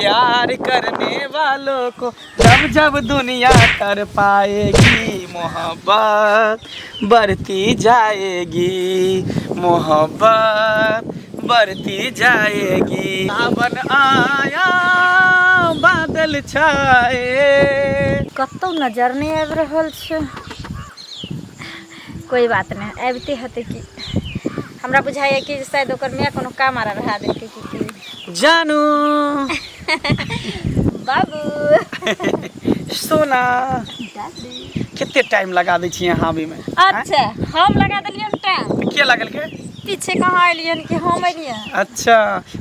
प्यार करने वालों को जब जब दुनिया कर पाएगी, मोहब्बत बढ़ती जाएगी, मोहब्बत बढ़ती जाएगी। सावन आया बादल छाए। कतौ नजर नहि आबि रहल छै। कोई बात नहि, आबिते हेतै की। हमरा बुझाइए कि शायद ओकर माय कोनो काम आर बढ़ा देलकै कि की। जानू। बाबू। सोना। दादी। कते टाइम लगा दै छियै अहाँ आबैमे? अच्छा, हम लगा देलियन टाइम? के लगलकै? पीछे कहाँ एलियन कि हम एलियन? अच्छा,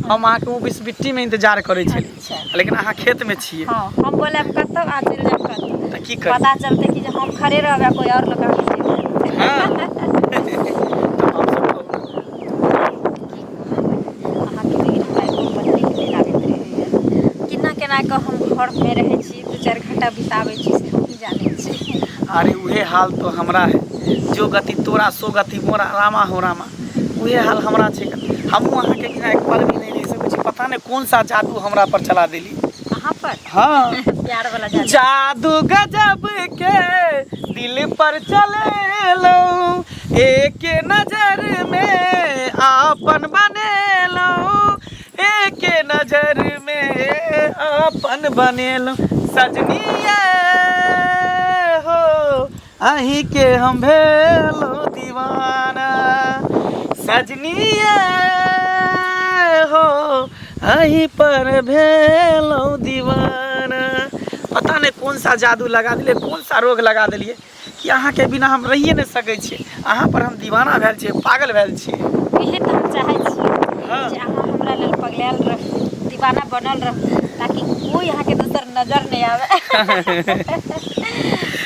हम अहाँके ओ बिस्बिट्टीमे इंतजार करै छली। अच्छा। लेकिन अहाँ खेतमे छियै। हाँ, हम बोले हम कतौ आ चलि जायब कतौ। तऽ की करी? पता चलते कि जे हम खड़े रहबै, कोई और लोग आके चलि जायत। हाँ, तऽ हमसब कहू। अहाँके लेकिन हमरा एगो बड़ नीक दिन आबैत रहैए। केना केना कऽ हम घरमे रहै छी, 2-4 घंटा बिताबै छी, से हमही जानै छी। अरे, उहे हाल तो हमरा है। जो गति तोरा सो गति मोरा, रामा हो रामा। उहे हाल हमरा छै। हमहूँ अहाँके बिना एक पल भी नहि रहि सकै छी। पता नहि कौन सा जादू हमरा पर चला देली। अहाँ पर? हाँ। प्यार वाला जादू। जादू गजब के दिल पर चले, एक नजर में आपन बनेलो, एक नजर में आपन बनेलो। सजनिया हो, अहीं के हम भेलो दीवाना। सजनिया हो, अहीं पर भेलो दीवाना। पता नहि कौन सा जादू लगा देलियै, कौन सा रोग लगा देलियै कि अहाँके बिना हम रहिए नहि सकै छियै। अहाँ पर हम दीवाना भेल छियै, पागल भेल छियै। इहे तऽ हम चाहै छी जे अहाँ हमरा लेल पगलायल रहू, दीवाना बनल रहू, ताकि कोई अहाँके दोसर नजर नहि आवे।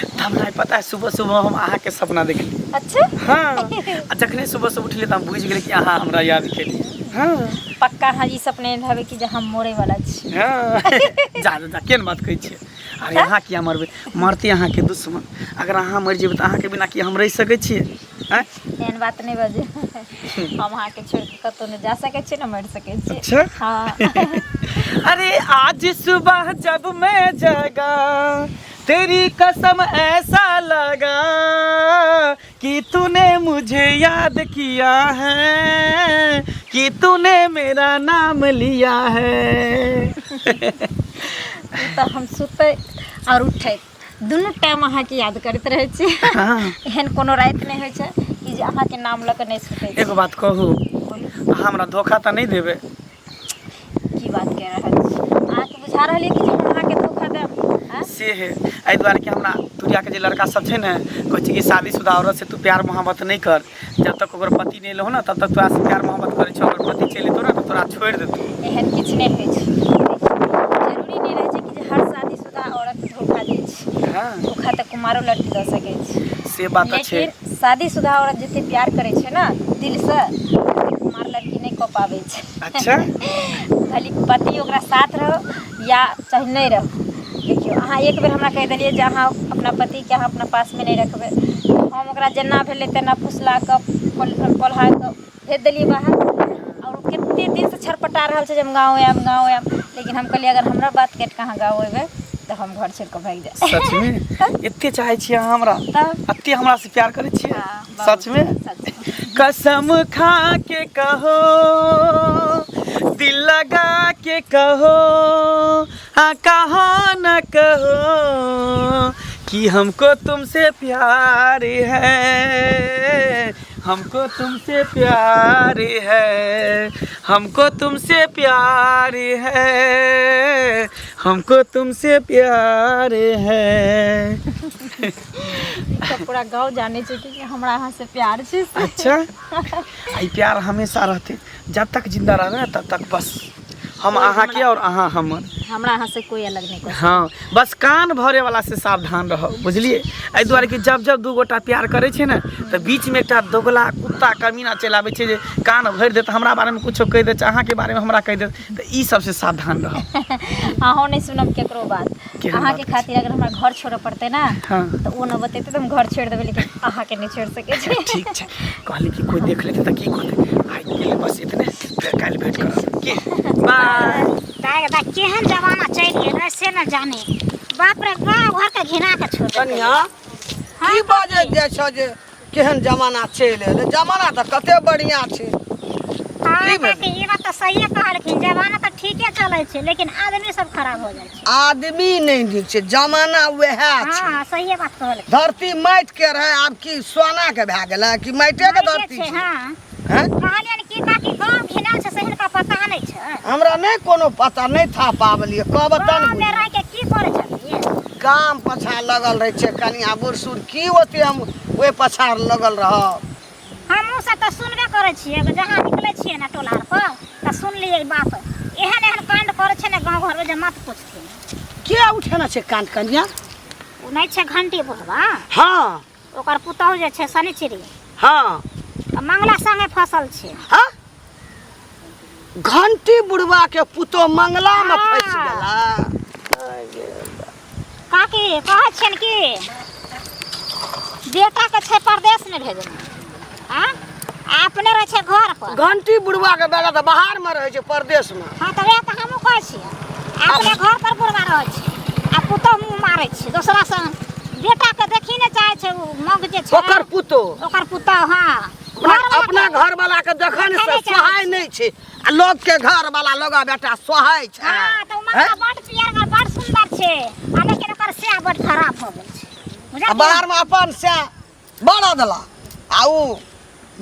तऽ हमरा पता है, सुबह सुबह हम अहाँके सपना देखली। अच्छा। हाँ, आ जखने सुबह सुबह उठलियै तऽ हम बुझि गेलियै कि अहाँ हमरा याद केलियै। हाँ। पक्का अहाँ ई सपने हेबै कि जे हम मरे वाला छी? हाँ, जा जा जा, केहन बात कहै छियै? अरे, अहाँ किया मरबै? मरतै अहाँके दुश्मन। अगर अहाँ मरि जेबै तऽ अहाँके बिना की हम रहि सकै छियै? आँय? एहन बात नहि बाजू। हम अहाँके छोड़ि कऽ कतहु नहि जा सकै छी, ने मरि सकै छी। अच्छा। हाँ। अरे, आज सुबह जब मैं जगा, तेरी कसम ऐसा लगा कि तूने मुझे याद किया है, कि तूने मेरा नाम लिया है। ई तऽ हम सुतै आओर उठै दुनू टाइम अहाँके याद करैत रहै छी। एहन कोनो राति नहि होइ छै कि जे अहाँके नाम लऽ कऽ नहि सुतै छी। एगो बात कहू? बोलू। अहाँ हमरा धोखा तऽ नहि देबै? की बात कहि रहल छी? अहाँके बुझा रहल यऽ कि जे हम अहाँके धोखा देब? आँय? से है, एहि दुआरे कि हमरा तुरियाके जे लड़का सब छै ने, कहै छै कि शादीशुदा औरत से तू प्यार मोहब्बत नहि कर। जब तक ओकर पति नहि एलौ ने, तब तक तोरा से प्यार मोहब्बत करै छौ। अगर पति चलि एतौ ने तऽ तोरा छोड़ि देतौ। एहन किछु नहि होइ छै। जरूरी नहि रहै छै कि जे हर शादीशुदा औरत धोखा दै छै। धोखा तऽ कुमारो लड़की दऽ सकै छै। से बात तऽ छै। लेकिन शादीशुदा औरत जते प्यार करै छै ने दिलसँ, ओते कुमार लड़की नहि कऽ पाबै छै। भले पति ओकरा साथ रहो या चाहे नहि रहो। देखियौ, अहाँ एक बेर हमरा कहि देलियै जे अहाँ अपना पतिके अहाँ अपना पासमे नहि रखबै। हम ओकरा जेना भेलै तेना फुसला कऽ, पोल्हा कऽ भेज देलियै बाहर। आओर ओ कते दिनसँ छटपटा रहल छै जे हम गाँव आयब, गाँव आयब। लेकिन हम कहलियै, अगर हमरा बात काटि कऽ अहाँ गाँव अयबै तऽ हम घर छोड़ि कऽ भागि जायब। सचमे एते चाहै छियै अहाँ हमरा? तब। एते हमरा से प्यार करै छियै? हाँ, बहुत। सचमे? सच। कसम खा के कहो, दिल लगा के कहो, हाँ कहो न कहो कि हमको तुमसे प्यार है, हमको तुमसे प्यार है, हमको तुमसे प्यार है, हमको तुमसे प्यार है। ई तऽ पूरा गाँव जानै छै कि हमरा अहाँसँ प्यार छै से। अच्छा, आ ई प्यार हमेशा रहते। जब तक जिंदा रहबै ने, तब तक बस हम अहाँके और अहाँ हमर। हमरा अहाँसँ कोई अलग नहि कऽ हाँ, बस कान भरे वाला से सावधान रहो, बुझलियै? एहि दुआरे कि जब जब दू गोटा प्यार करै छै ने, तऽ बीचमे एकटा दोगला कुत्ता कमीना चलि आबै छै जे कान भरि देत, हमरा बारेमे कुछो कहि देत, अहाँके बारेमे हमरा कहि देत। तऽ ई सबसँ सावधान रहब। अहूँ नहि सुनब केकरो बात। केहन अहाँके बात खातिर अगर हमरा घर छोड़ऽ पड़तै ने हाँ। तऽ ओ न बतेतै तऽ हम घर छोड़ि देबै लेकिन अहाँके नहि छोड़ि सकै छी ठीक छै कहली कि कोई देख लेतै तऽ की कहतै आइ के लिए बस इतने फेर काल्हि भेंट करब के बाय दाय दाय केहन जमाना चलि गेल से न जाने बाप रे गाँव घर के घिना के छोड़ देलकै। कनिया की बाजै जाइ छौ जे केहन जमाना चलि एलै जमाना तऽ कते बढ़िआँ छै हाँ, की भेलै? काकी, ई बात तऽ सहिए कहलखिन जमाना तऽ ठीके चलै छै लेकिन आदमी सब खराब हो जाइ छै आदमी नहि नीक छै जमाना उएह छै हाँ सहिए बात कहलखिन धरती माटि के रहै आब की सोना के भए गेलै कि माटिए के माटिए धरती छै छै हाँ हैं? कहलियनि कि काकी गाँव घिनाल छै से हिनका पता नहि छै हमरा नहि कोनो पता नहि था पाबलियै कहब तहन गाँवमे बुझबै। रहि के की करै छलियै गाम पछा लगल रहै छै कनिया बूढ़ सूढ़ की ओते हम ओहि पछाड़ लगल रहब हमहूँ सब तऽ सुनबे करै छियै जहाँ निकलै छियै ने टोला आर पर तऽ सुनलियै ई बात एहन एहन कांड करै छै ने गाँव घरमे जे मत पूछथिन के उठेने छै कान कनिया ओ नहि छै घंटी बुढ़वा हाँ ओकर पुतहु जे छै शनिचरी हाँ तऽ मंगला संगे फसल छै हाँ घंटी बुढ़वा के पुतोह मंगला में फंसि हाँ। गेला काकी कहै छियनि कि बेटाके छै परदेशमे भेजने आ आ अपने रहै छै घर पर घंटी बुढ़वा के बेटा तऽ बाहर में रहै छै परदेश में हाँ तऽ वएह तऽ हमहूँ कहै छियै अपने घर पर बुढ़वा रहै छै आ पुतोह मुँह मारै छै दोसरा से बेटाके देखी नहि चाहै छै ओ मग जे छै ओकर पुतोह ओकर पुतोह हाँ अपना अपना घर वाला के देखन से देखै नहि सोहाय नहि छै आ लोग के घर वाला लोग बेटा सोहाय छै हाँ तऽ ओ हैं? मगा बड पियरगर बड सुंदर छै आ लेकिन ओकर स्याह बड खराब हो गेल छै आ बुझलियै बाहर में अपन से बड़ अदला आ उ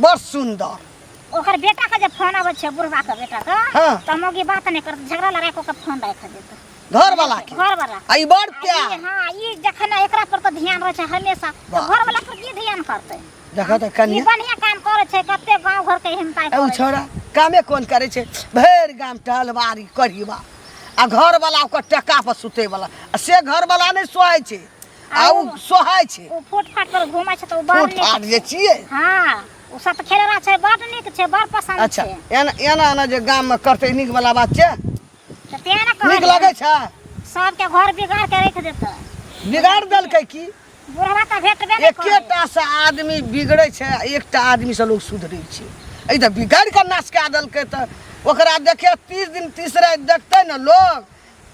बड़ सुंदर ओकर बेटा के जे फोन आबै छै बुढ़वा के बेटा के हाँ। तऽ मौगी बात नहि करत झगड़ा लड़ाई कऽ के फोन राखि देत घर वाला के घर वाला आ ई बड़ आ ई- प्यार हाँ ई जखन एकरा पर तऽ ध्यान रहै छै हमेशा तऽ वाह। घर वाला पर की ध्यान करतै देखऽ तऽ ई कनिया बढ़िया काम करै छै कते गाँव घर के हिमता ए उ करै छै छोड़ा कामे कोन करै छै भरि गाम टहलबारी करीबा आ घर वाला ओकर टका पर सुतै वाला आ से घर वाला नहि सोहाय छै आ उ सोहाय छै ओ फुटफाट पर घूमै छै तऽ ओ बड़ फूट नीक फाट जे छियै हाँ ओ सब खेलरा छै बड़ नीक छै बड़ पसंद अच्छा छै एना एना एना जे गाममे करतै नीक वाला बात छै तऽ तें ने नीक कहलियै लगै छै सबके घर बिगाड़ के राखि देतै बिगाड़ देलकै की बुढ़वा तऽ भेटबे नहि करै एकेटा से आदमी बिगड़ै छै आ एकटा आदमी से लोग सुधरै छै एहि तऽ बिगाड़ि कऽ नाश कए देलकै तऽ ओकरा देखे 30 दिन 30 राति देखतै ने लोग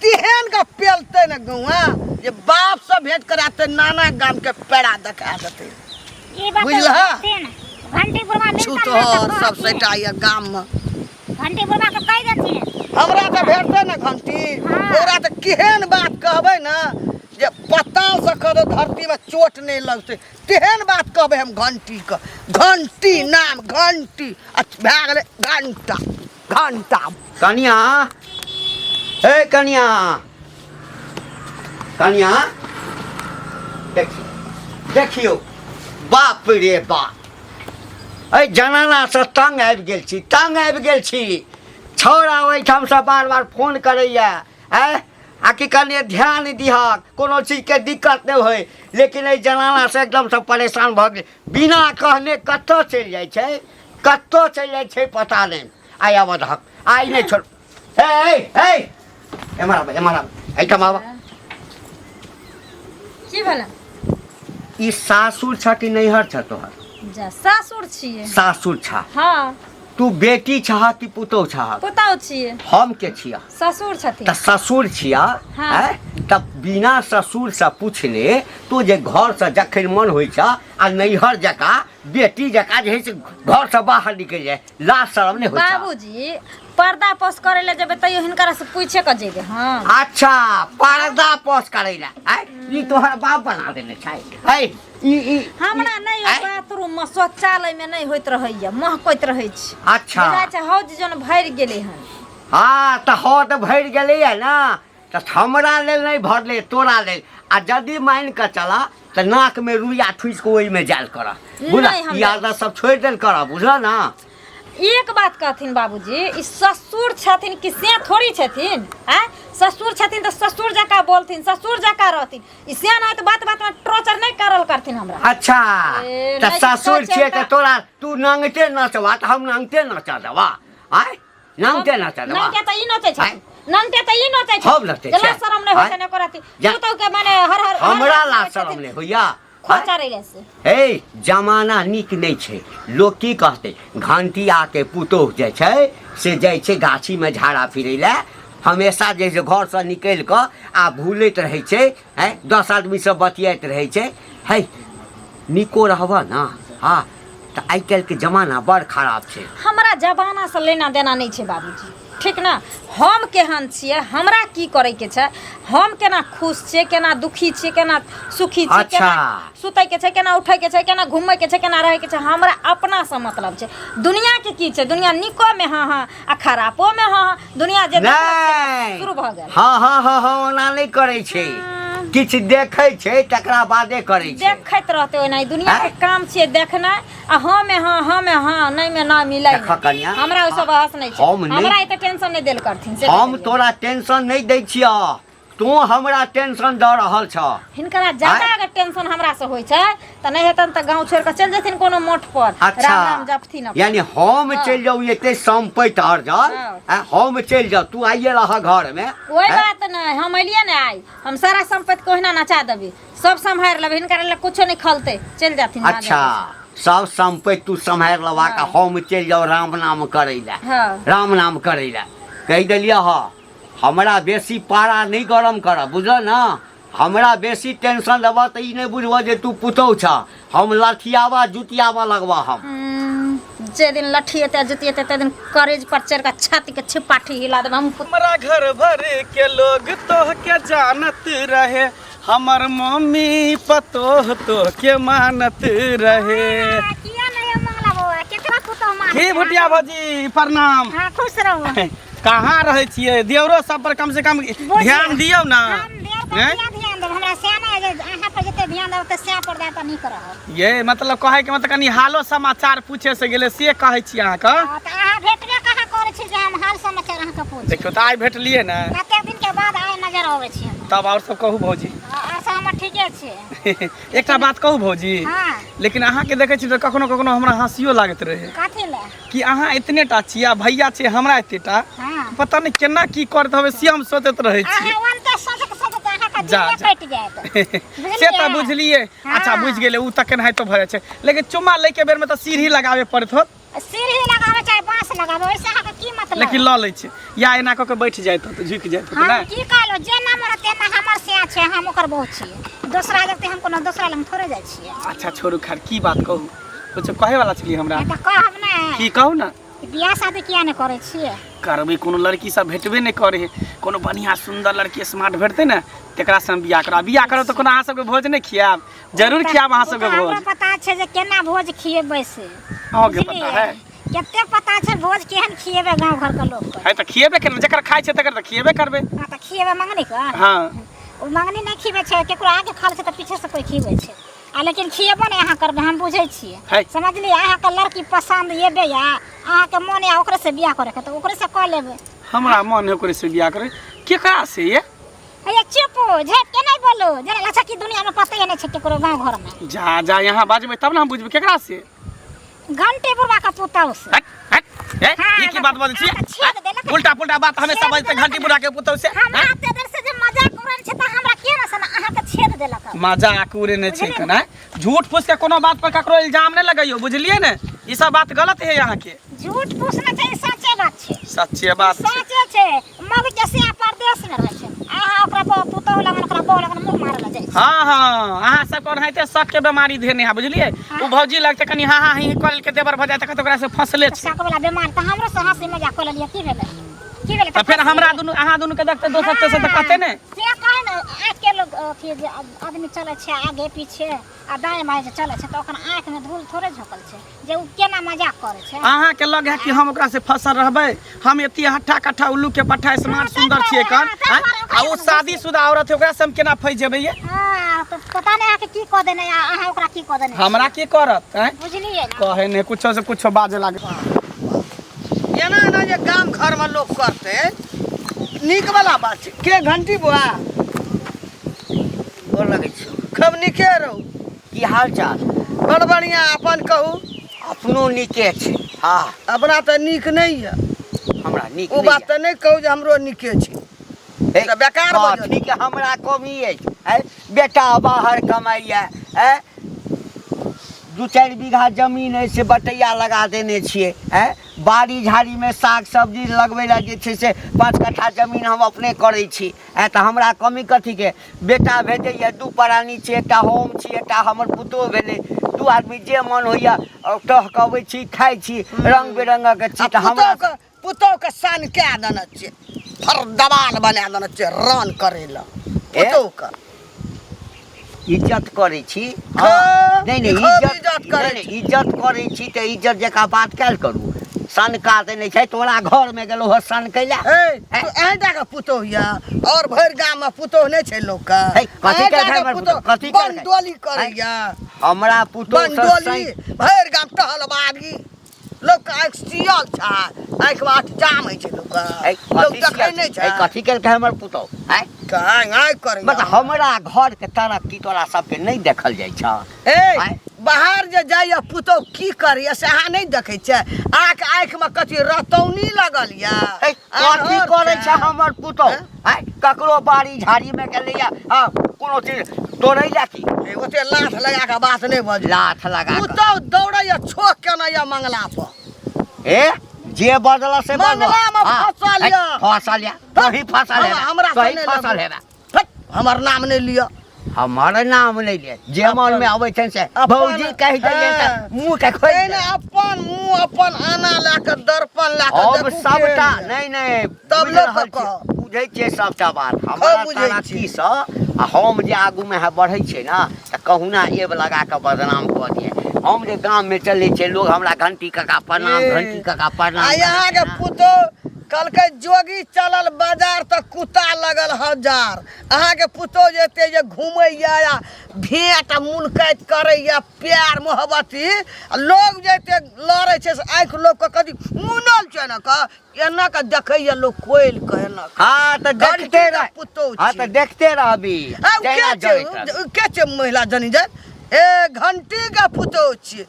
तेहन के पेलतै ने गौआ जे बाप से भेंट कराते नाना गाम के पेड़ा देखा देतै ई बात बुझलह? तें ने घंटी बुढ़वा मिलता ने छूतहर तऽ सब कहथिन। सैटा यऽ गाम में घंटी बुढ़वा के कहि देथिन हमरा तऽ भेटतै ने घंटी हाँ। ओकरा तऽ केहन बात कहबै ने जे पताल से कतौ धरती में चोट नहीं लगतै तेहन बात कहबै हम घंटी के घंटी नाम घंटी आ भए गेलै घंटा घंटा कनिया हे कनिया कनिया देखियौ देखियौ बाप रे बाप एहि जनानासँ तंग आबि गेल छी तंग आबि गेल छी छौड़ा ओहिठामसँ बार बार फोन करैए आँय आ की कहलियै ध्यान दिहक कोनो चीजके दिक्कत नहि होइ लेकिन एहि जनानासँ एकदमसँ परेशान भऽ गेल बिना कहने कतऽ चलि जाइ छै कतऽ चलि जाइ छै पता नहि आइ आबऽ दहक आइ नहि छोड़ हे हे हे एम्हर आब एम्हर आब एहिठाम आब की भेलै ई सासुर छ कि नैहर छ तोहर जा सासुर छियै सासुर छ हाँ तू बेटी छह कि पुतोह छह पुतहु छियै हम के छिया ससुर छथिन तऽ ससुर छिया हाँ। आँय? तऽ बिना ससुर से पूछने तू जे घर से जखन मन होइ छ आ नैहर जकाँ बेटी जकाँ जे है से घर से बाहर निकलि जाए लाज शरम नहि होइ छ बाबूजी पर्दा पोस करे ले जेबै तैयो हिनकरा से पूछे के जेबै हाँ अच्छा पर्दा पोस करै ला आँय? ई तोहर बाप बना देने छै है ई ई हमरा नहि आँय? बाथरूम में शौचालय में नहि होइत रहैया महकैत रहै छै अच्छा बुझाइ छै हौज जन भरि गेलै हन हाँ तऽ हौद भरि गेलैए ने तऽ हमरा लेल नहि भरलै तोरा लेल आ यदि मानि कऽ चला तऽ नाकमे रुइया ठुसि कऽ ओहिमे जायल करह बुझल नहि, हम ई आदत सब छोड़ि देल करह बुझल ने एक बात कहथिन बाबूजी ई ससुर छथिन कि से थोड़ी छथिन आँय ससुर छथिन तऽ ससुर जकाँ बोलथिन ससुर जकाँ रहथिन ई से नहि तऽ बात बात में टॉर्चर नहि करल करथिन हमरा अच्छा ए, तऽ नहि ससुर तऽ छियै तऽ तोरा तू नंगटे नचबा तऽ हम नंगटे नचा देबा आँय नंगटे नचा देबा नंगे तऽ ई नचै आँय? छथिन नंगटे तऽ ई नोचै छै हम नोचै जे छियै। लाज शरम नहि होइ आँय? छै ने ओकर अथी जा। पुतहु के माने हर हर हर हमरा हर लाज करै शरम छथिन। नहि होइया खोचा रही से हे जमाना नीक नहि छै लोक की कहतै घंटियाके पुतोहु जे छै से जाइ छै गाछीमे झाड़ा फिरै लए हमेशा जे छै घरसँ निकलि कऽ आ भूलैत रहै छै हैं 10 आदमीसँ बतियाइत रहै छै है नीको रहबह ने हँ तऽ आइ काल्हिके जमाना बड़ खराब छै हमरा जमानासँ लेना देना नहि छै बाबूजी ठीक ने हम केहन छियै हमरा की करैके छै हम केना खुश छियै केना दुखी छियै केना सुखी छियै अच्छा। केना सुतैके छै केना उठैके छै केना घुमैके छै केना रहैके छै हमरा अपनासँ मतलब छै दुनियाके की छै दुनिया नीकोमे हँ हँ आ खरापोमे हँ हँ दुनिया जे देखलक से नहि शुरू भऽ गेल हँ हँ हँ हँ ओना नहि करै छै किछु देखै छै तकरा बादे करै छै देखैत रहतै ओना दुनिया के आँय? काम छियै देखनाइ आ हँ मे हँ हँ मे हँ नहि मे ना मिलै देखऽ कनिया, हमरा ओहिसँ बहस नहि छै हम नहि- हमरा एते टेंशन नहि देल करथिन से हम कहि देलियै। तोरा टेंशन नहि दै छियह तू हमरा टेंशन दऽ रहल छह हिनकरा ज्यादा आँय? अगर टेंशन हमरा से होइ छै तऽ नहि हेतन तऽ गाँव छोड़ि कऽ चलि जेथिन कोनो मठ पर अच्छा राम राम जपथिन अपन। यानी हम हाँ। चलि जाउ एते सम्पति अर्जल हाँ। आँय, हम चलि जाउ तू आइए रह घरमे कोई आँय? बात नहि हम एलियै ने आइ हम सारा सम्पत्ति कोहिना नचा देबै सब सम्हारि लेबै हिनकर लए कुछो नहि खलतै चलि जाथिन जहाँ अच्छा जायके सब सम्पति तू सम्हारि लेबाक आ हम चलि जाउ राम नाम करै लए छै। हँ राम नाम करै लए कहि देलियै हँ हमरा बेसी पारा नहि गरम करऽ बुझल ने हमरा बेसी टेंशन लेबह तऽ ई नहि बुझबह जे तू पुतहु छह हम लठियाबा जुतियाबा लगबह हम जे दिन लठिएतै आ जुतिएतै ताहि दिन करेज पर चढ़ि कऽ छातीके छिपाठी हिला देबै हम हमरा घर भर के लोग तोहके जानत रहे हमर मम्मी पतोह तोहके मानत रहे किया नहीं मंगला बौआ केकरा पुतोह मान की भुटिया भौजी प्रणाम हाँ खुश रहू कहाँ रहै छियै देवरो सब पर कम से कम ध्यान दियौ ना हम देर पर हैं? किया ध्यान देब हमरा सियाना जे अहाँ पर जते ध्यान देब ओते सिया पर जाय तऽ नीक रहत ये मतलब कहै के मतलब कनि हालो समाचार पूछे से गेलै से कहै छी अहाँके हाँ, तऽ अहाँ भेटबे कहाँ करै छी जे हम हाल समाचार अहाँके पूछ देखियौ तऽ आइ भेटलियै ने कतेक दिन के बाद आइ नजर अबै छी हम तब आओर सब कहू भौजी आओर सब हमर ठीके छै एकटा बात कहू भौजी हाँ लेकिन अहाँके देखै छी तऽ कखनो कखनो हमरा हँसियो लागैत रहै कथी लए कि अहाँ एतने टा छी आ भैया छै हमरा एते टा हाँ पता नहि केना की करत हवे से हम सोचैत रहै छी अहाँ ओनते सोचैत सोचैत अहाँके जा, दिने जा। कटि जायत से तऽ बुझलियै हाँ। अच्छा बुझि गेलै ओ तऽ केनाहितो भऽ जाइ छै लेकिन चुम्मा लैके बेरमे तऽ सीढ़ी लगाबे पड़ैत होत सीढ़ी लगावे चाहे बांस लगावे ओहिसे अहाँके की मतलब लेकिन लऽ लै छै या एना कऽ के बैठ जाइत होत झुकि जाइत होत हम नहि की कहलहुँ जे नम्बर तेना हमर से छै हम ओकर बहुत छियै दोसरा जगते हम कोनो दोसरा लग थोड़े जाइ छियै अच्छा छोड़ू खैर की बात कहू कुछो कहै वाला छलियै हमरा तऽ कहब नहि की कहू ने बियाह शादी किया नहि करै छियै करबै कोनो लड़की सब भेटबे नहि करै है कोनो बढ़िआँ सुन्दर लड़की स्मार्ट भेटतै ने तकरा से हम बियाह करब बियाह करब तऽ कोनो अहाँ सबके भोज नहि खियाएब जरूर खियाएब अहाँ सबके ओ तऽ भोज हमरो पता छै जे केना भोज खियेबै से अहाँके पता बुझलियै? है कते पता छै भोज केहन खियेबै गाँव घरके लोकके है तऽ खियेबे करबै जकर खाइ छै तकर तऽ खियेबे करबै हँ तऽ खियेबै मंगनी के हँ ओ मंगनी नहि खिबै छै केकरो आगे खा लै छै तऽ पीछे से कोइ खिबै छै आ लेकिन खियेबो नहि अहाँ करबै हम बुझै छियै है। समझलियै अहाँके लड़की पसन्द एबे या अहाँके मोन या ओकरे से बियाह करैके तऽ ओकरे से कऽ लेबै हमरा मन है ओकरे से बियाह करे केकरा से ये हैया चुप झेप के नहि बोलू जेना लगै छै कि दुनियामे पते नहि छै केकरो गाँव घरमे जा जा यहाँ बाजबै तब ने हम बुझबै केकरा से घंटे बुढ़वा के पुतहु से हट हट ए, हाँ, ई की बात बजै छियै हाँ, तऽ छेद देलक। उल्टा पुल्टा बात हमेशा छेद बजतै देलक। घंटी बुढ़ा के पुतहु से हमरा हाँ? एते देर से जे मजाक उड़ल छै तऽ हमरा किया ने से अहाँके छेद देलक मजाक उड़ेने छै कना झूठ फूस के कोनो बात पर ककरो इल्जाम नहि लगैयौ बुझलियै ने ई सब बात गलत है अहाँके झूठ फूस नहि छै ई सच्चे बात छै सच्चे बात छै सच्चे छै मग के से परदेश में रहै छै अहाँ ओकरा बहु पुतहु लगन ओकरा बहु लगन मुँह मारल जाइ छै हाँ हाँ अहाँ सब ओनाहिते शक के बीमारी धेने है बुझलियै ओ भौजी लगते कनि हाँ हाँ ही ही कऽ लेलकै देवर भऽ जाय तऽ ओकरा से फंसले छै शक वाला बीमार तऽ हमरो से हंसी मजाक कऽ लेलियै की भेलै की भेलै तऽ फेर हमरा दुनू अहाँ दुनू के देखते दोसर तेसर तऽ कहते ने से कहे ने आज के लोग अथी जे आदमी चलै छै आगे पीछे आ दाएं बाएं जे चलै छै तऽ ओकर आँखिमे धूल थोड़े झोंकल छै जे ओ केना मजाक करै छै अहाँके लग है कि हम ओकरा से फसल रहबै हम एती हट्ठा कट्ठा उल्लू के पट्ठा स्मार्ट सुंदर छियै कन हाँ, ताहि दुआरे आ ओ शादीशुदा औरत है ओकरा से हम केना फंसि जेबै ये हाँ तऽ पता नहि अहाँके की कऽ देने आ अहाँ ओकरा की कऽ देने हमरा की करत आँय बुझलियै ने कहै नहि कुछो से कुछो बाजे लागे एना एना जे गाम घरमे लोक करतै नीक वाला बात छै के घंटी बुआ गोर लगै छियौ खूब नीके रहू की हाल चाल बड़ बढ़िआँ अपन कहू अपनो नीके छै हँ अपना तऽ नीक नहि यऽ हमरा नीक ओ नहि बात तऽ नहि कहू जे हमरो नीके छै हे, तऽ बेकार बजल। कथीके हमरा कमी अछि आँय बेटा बाहर कमाइए आँय 2-4 बीघा जमीन अछि से बटैया लगा देने छियै आँय बाड़ी झाड़ीमे साग सब्जी लगबै लए जे छै से 5 कट्ठा जमीन हम अपने करै छी आँय तऽ हमरा कमी कथीके बेटा भेजैए 2 प्राणी छी एकटा हम छी एकटा हमर पुतोहु भेलै 2 आदमी जे मन होइए टहकबै छी खाइ छी रङ्ग बिरङ्गक छी आ तऽ हमरा पुतोहु के पुतोहु के सन कए देने छियै फर दबाल बना देने छियै रन करै लए ए? पुतोहु के इज्जत करै छी खूब, नहि नहि खूब इज्जत इज्जत करै नहि, नहि, इज्जत करै छी तऽ इज्जत जकाँ बात कयल करू सनका तऽ नहि छै तोरा घरमे गेलौ हँ सनकै लए ए तू अहीं टा के पुतोहु यऽ और भरि गाम में पुतोहु नहि छै लोक के हे, कथी अहीं टा केलकै के हमर पुतोहु पुतोहु? कथी केलकै? बंडोली करैया हमरा पुतोहु सब बंडोली भरि गाम टहलबागी लोक के आँखि सियल छै आँखि में जाम होइ छै लोक के ए, लोक कथी देखै नहि ए, छै कथी केलकै हमर पुतोहु आँय आँय आँय करैया मतलब हमरा घरके तरक्की तोरा सबके नहि देखल जाइ छौ ए आँय? बाहर जे जाइए पुतोहु की करैया से अहाँ नहि देखै छियै अहाँके आँखिमे कथी रतौनी लगल यऽ ए, कथी आन्हर करै छै हमर पुतोहु हैं? आँय ककरो बाड़ी झाड़ीमे गेलैया आ कोनो चीज तोड़ै लए की ए, ओते लाथ लगा कऽ बात नहि बजू लाथ लगा कऽ। पुतोहु दौड़ैया छोह केना यऽ मंगला पर ए जे बजल से बजल मंगलामे फँसल यऽ। फँसल यऽ तही फँसल हेबे हमरा से तही नहि फँसल लगू। हेबे हट, हमर नाम नहि लिअ हमर नाम नहि ले जे मन में अबै छनि से अपन- भौजी कहि देलियै तऽ हँ। मुँह के खोलि पहिने देलक। अपन मुँह अपन आना लए कऽ दर्पण लए कऽ हम देखू सबटा केहन यऽ। नहि नहि तब बुझि लोक रहल के कहब। छियै, बुझै छियै सबटा बात हमरा बुझै छियै। तरक्कीसँ आ हम जे आगूमे है बढ़ै छियै ने तऽ कहुना एब लगा कऽ बदनाम कऽ दिए हम जे गाममे चलै छियै लोग हमरा घंटी काका प्रणाम ए। घंटी काका प्रणाम आ करै यहाँके छै ने। पुतोह कहलकै जोगी चलल बाजार तऽ कुत्ता लगल हजार अहाँके पुतोह जे एते जे घुमैया आ भेंट आ मुलकैत करैया प्यार मोहब्बती आ लोग जे एते लड़ै छै से आँखि लोकके कथी मुनल छै ने कऽ एना कऽ देखैया लोक खोलि कऽ एना कऽ। हाँ तऽ देखते घंटी रह पुतोह हाँ छी। तऽ देखते रहबी आ उ जहिना के छै जरैत रहबी। उ के छै महिला जनी जान ए घंटी के पुतोह छियै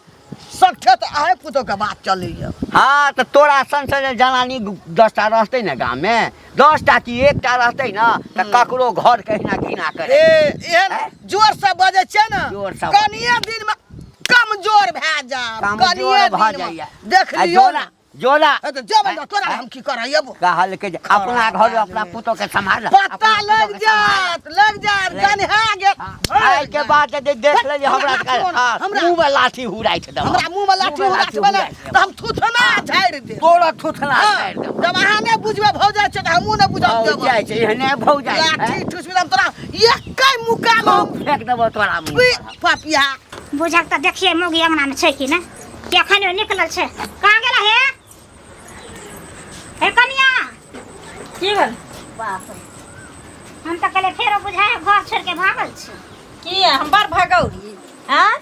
सठे तऽ अहें पुतोह के बात चलैया हाँ तऽ तोरा सन सन जे जनानी 10टा रहतै ने गाममे 10टा की एकटा रहतै ने तऽ ककरो घर कहिना घिना करे ए एहन हैं? जोर से बजै छै ने जोर से कनिए दिन में कमजोर भए जाब कमजोर कनिए भऽ दिन में जाइए। देख आ लियौ जोला ने। जोला ए तऽ जेबै ने तोरा हम की करब कहल के जे अपना घर अपना पुतोह के सम्हार पता लग जात लग जात गन्हा गेल आइ के बाद जे देख ले जे हमरा हमरा हमरा मुंह में लाठी हुराइ छै हमरा मुंह में लाठी हुराइ छै तऽ हम थुथना झाड़ि देब तोरा थुथना हाँ, झाड़ि देब जब अहाँ नहि बुझबै भौ जाइ छै तऽ हमहूँ नहि बुझब भौ देबै जाइ छै एहने भौ जाइ छै लाठी ठुसबी हम तोरा एकै मुक्का मे हम फेंक देबो तोरा मुंह पर। पपिया बुझक तऽ देखिए मौगी अंगना में छै कि नहि केखन निकलल छै कहाँ गेला हे हे कनिया की भेल बाप रे हम तऽ कहलियै फेरो बुझाय घर छोड़ि के भागल छै की हम बड़ भगौरी आँ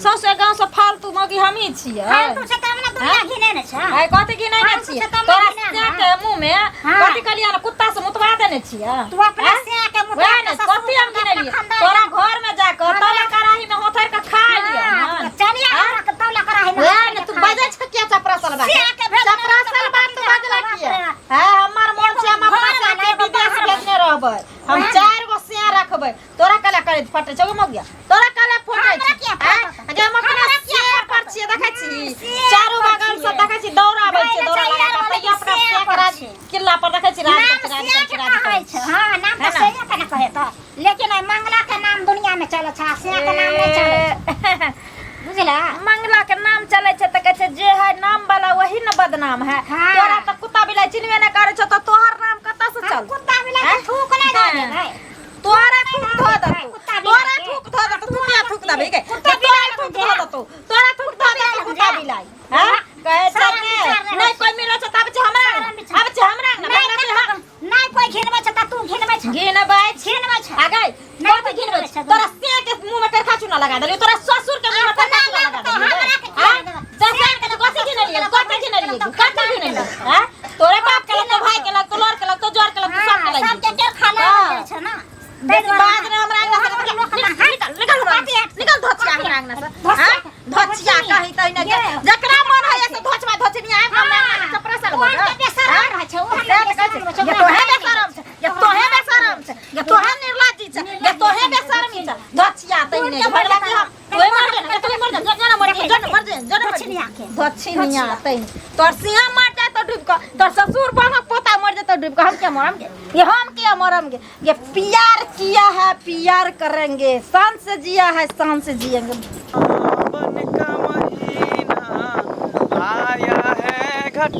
सौंसे गाँव से फालतू मौगी हमही छियै फालतू छै तब ने दुनिया घिने ने छै आइ कथी गिनै ने फालतू छियै छै तब ने तोरा घिने से ने। के मुँह में हाँ। कथी कहलियै ने कुत्ता से मुतवा देने छियै तू अपना आँय? से के मुतवा वएह के ने ससुर कथी हम के अपना गिनलियै खानदान तोरा के। घर में जाकऽ हमरा- तौला कड़ाही में होथर के खा लिअ हाँ, हन। चलिए आँय? हमरा के तौला कड़ाही में वएह होथरि ने के तू खा बजै छ किया चपरासल बात से के भेल चपरासल बात तू बजला बाप किया रे। है हमर मन छै हम अपना घर साथे वाला एगो विदेश बाहर भेजने रहबै हम वएह ने। 4 गो सिया रखबै तोरा कला करे फटे छौ मगिया तोरा कला फटे हमरा छै किया आँय? फटत? जे हम अपना हमरा किया सिया पर फटत? छियै देखै छी सिया चारू पर बगल से छियै। देखै छी दौड़ाबै गाय छै ने दौड़ा चाहिए लगा वाला कऽ तैयो अपना सिया सिया पर के राज छियै। किल्ला पर देखै छी राज नाम करै छै, राज सिया करै के छै, राज कहै करै छै हाँ नाम है तऽ ना? सिया के ने कहै तऽ लेकिन आइ मंगला के नाम दुनिया में चलै छै आ सिया के नाम नहि चलै छै छै बुझला मंगला के नाम चले छै तऽ कहै छै जे है नाम वाला वही ने बदनाम है हाँ। तोरा तऽ कुत्ता बिलाइ चिन्हबे नहि करै छौ तऽ तोहर नाम कतऽ से हम चल कुत्ता बिलाइ के हैं? थूक नहि धऽ हाँ। देबै तोरा थूक धऽ देतौ कुत्ता बिलाइ तोरा के। थूक धऽ देतौ तू किया थूक देबही गे कुत्ता तोरा बिलाइ थूक के धऽ देतौ तोरा थूक धऽ देतौ कुत्ता बिलाइ हैं कहै छै सारा ने विचार रहै नहि छै। कोइ मिलै छै तब छै हमरा सारा विचार। आब छै हमरा अंगना नहि बगला छै हम नहि कोइ घिनबै छै तऽ तू घिनबै छै घिनबै छी घिनबै छै आ गई नहि कथी कोइ घिनबै घिनबै छै छै तोरा से के मुंह में करखा चूना लगा देलियौ तोरा ससुर के मुंह में अपना करखा चूना लगा लग तऽ देलियौ हमरा के आँ? खिला देबै। दस के तो कथी घिनलियै कथी घिनलियै कथी घिनलियै आँ? तोरे बाप के लग तो भाई के लग तो लड़ के लग तो जोर के लग तो सब के हाँ, लग सबके केर खाना हाँ। जाइ छै ना बेसी बाज ने हमरा अंगना से निकल निकल निकल हमरा अंगना से। निकल धोचिया हमरा अंगना से हाँ? धोचिया कहीं तहीं ने ये। जकरा मन है से धोचवा धोचनी आब हमरा अंगना से चपरासल तू हो के बेसा ये तोहे बेशरम छै, ये तोहे बेशरम छै, ये तोहे निर्लज्जी छै, ये तोहे बेशर्मी छै। धचिया तै नै मरला कि हम तोहे मर जे, तोहे मर जे, जना मर जे, जना मर जे, जना मर जे। धचिनिया तै तोर सिंह मर जाए तो डूब के, तोर ससुर बाबा पोता मर जाए तो डूब के, हम क्या मरम गे? ये हम क्या मरम गे? ये प्यार किया है प्यार करेंगे, शान से जिया है शान से जिएंगे। सावन का महीना आया है घट।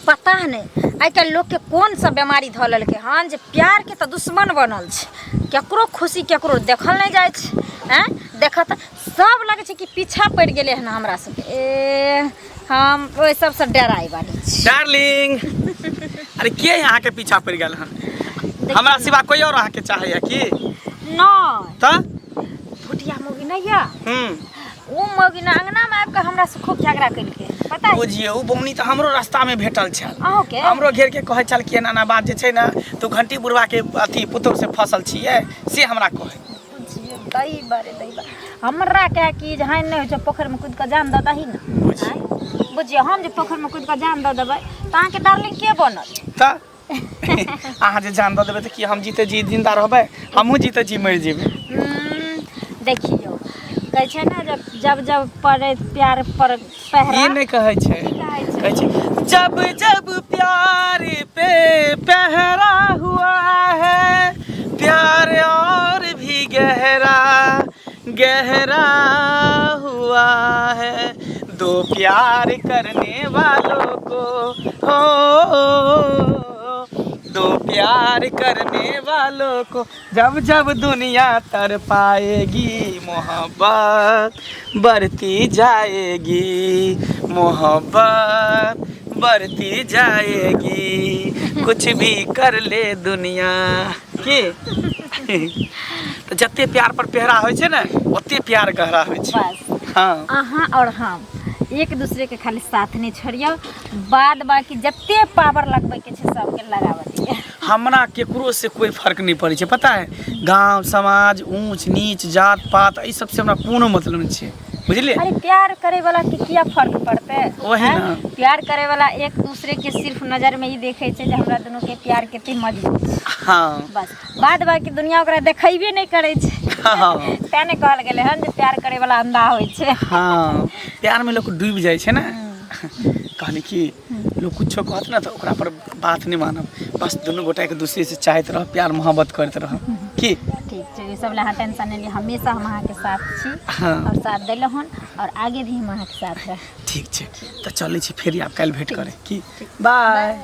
पता नहीं आइ काल्हि लोकके कोन सब बीमारी धऽ लेलकै हन जे प्यारके तऽ दुश्मन बनल छै। केकरो खुशी केकरो देखल नहि जाइ छै। आँय देखत सब लगै छै कि पीछा पड़ि गेलै हन हमरा सबके। ए हम ओहि सबसँ डराइ वाली छी। डार्लिंग, अरे के यहाँ के पीछा पड़ गेल हन? हमरा सिवा कोई और अहाँ के चाहे है की? नहि। तऽ भुटिया मौगी नहि यऽ? ओ मौगी ने अंगना में आबि कऽ हमरा से खूब झगड़ा केलकै, पता है? बुझियौ, ओ बौनी तऽ हमरो रास्ता में भेटल छल। अहूँके? हमरो घेर के कहै छल कि एना एना बात जे छै ने, तू घंटी बुढ़वा के अथी पुतोह से फसल छियै, से हमरा कहै। बुझियौ, दही बारे दही बारे हमरा कहे कि जे हानि नहि होइ छै, पोखरिमे कूदि कऽ जान दऽ दही ने। बुझियौ। आँय? बुझियौ, हम जे पोखरिमे कूदि कऽ जान दऽ देबै तऽ अहाँके डार्लिंग के बनत? तऽ अहाँ जे जान दऽ देबै तऽ की हम जीते जी जिंदा रहबै? हमहूँ जीते जी मरि जेबै। देखियौ, कहै छै ने जब जब जब पड़े प्यार पर पहरा। ई नहि कहै छै। की कहै छै? कहै छै जब जब प्यार पे पहरा हुआ है, प्यार और भी गहरा गहरा हुआ है, दो प्यार करने वालों को हो, दो प्यार करने वालों को जब जब दुनिया तर पाएगी, मोहब्बत बढ़ती जाएगी, मोहब्बत बढ़ती जाएगी, कुछ भी कर ले दुनिया की। तऽ जते प्यार पर पहरा होइ छै ने, ओते प्यार गहरा होइ छै। बस। हाँ। अहाँ और हम एक दूसरे के खाली साथ नहीं छोड़ियौ, बाद बाकी जते पावर लगबै के छै सबके लगाबऽ दिअ। हमरा केकरो से कोई फर्क नहीं पड़ै छै, पता है? गांव समाज ऊंच नीच जात पात एहि सबसे हमरा कोनो मतलब नहीं छै, बुझलियै? अरे प्यार करे वाला के किया फर्क पड़तै? वही हैं? ने। प्यार करे वाला एक दूसरे के सिर्फ नजर में ही देखे छै जे हमरा दुनू के प्यार कते मजबूत छै। हाँ। बस, बाद बाकी दुनिया ओकरा देखेबे नहीं करै छै। हाँ। तें ने कहल गेलै हन जे प्यार करे वाला अंधा होइ छै। हाँ, प्यार में लोग डूबि जाइ छै ने। कहली कि लोग कुछो कहत ने तऽ ओकरा पर बात नहीं मानब, बस दुनू गोटा एक दूसरे से चाहैत रह, प्यार मोहब्बत करैत रह। की ठीक छै, ई सब लए अहाँ टेंशन नहि लिअ, हमेशा हम अहाँके साथ छी। हाँ। और साथ देलहुँ हन और आगे भी हम अहाँके साथ रहब। ठीक छै, तऽ चलै छी, फेर आब काल्हि भेंट करै की। बाय।